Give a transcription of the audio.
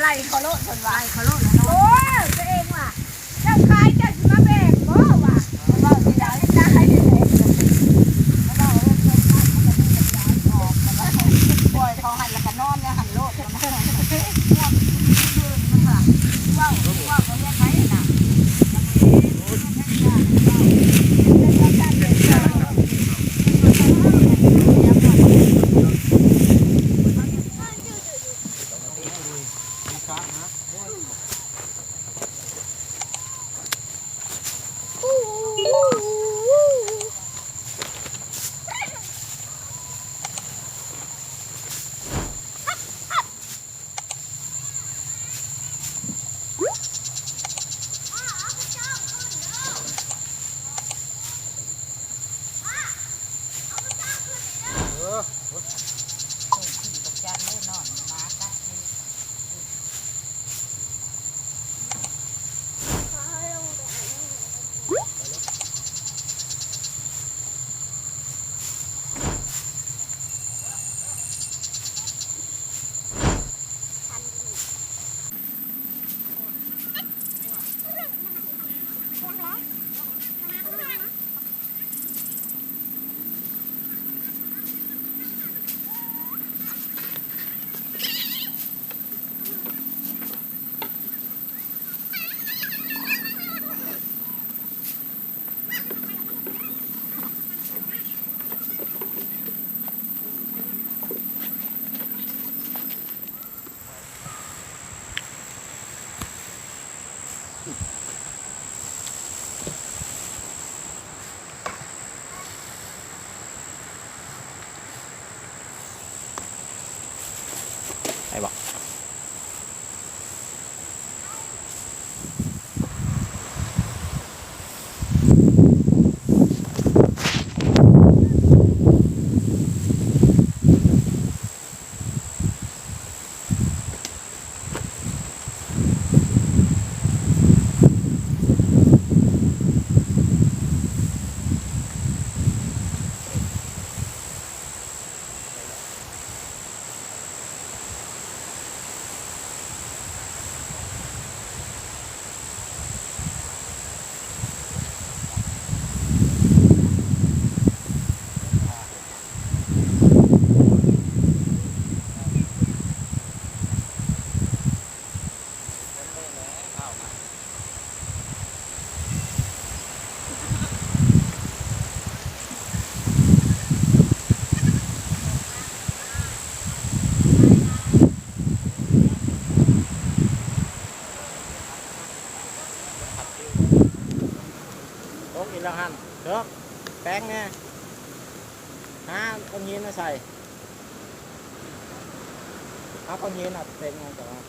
ໄລ່ເຂົາໂລດ ເພິ່ນວ່າ ໄລ່ເຂົາໂລດ ໂອ້ຍ ຕົວເອງວ່າ ເຈົ້າຂາຍ ເຈົ້າຊິມາແບ່ງບໍ່ ວ່າ ເວົ້າຊິໄດ້ ໄດ້ ເວົ້າເລື່ອງເງິນ ມັນກໍມີປັນຍາອອກ ມັນວ່າ ປ່ອຍເຂົາໃຫ້ ແລ້ວກໍນອນໃນຫັ້ນໂລດ ເວົ້າ ເວົ້າ ເວົ້າ ເວົ້າ ເວົ້າ ເວົ້າ ເວົ້າ ເວົ້າ ເວົ້າ ເວົ້າ ເວົ້າ ເວົ້າ ເໄດ້ບໍ່? ຕົກອີກແລ້ວຫັ້ນ ເທີບ ແປງແດ່ ຫາກ້ອນຫີນມາໃສ່ ຫາກ້ອນຫີນ ເອົາເຕັມ ແຕ່ວ່າ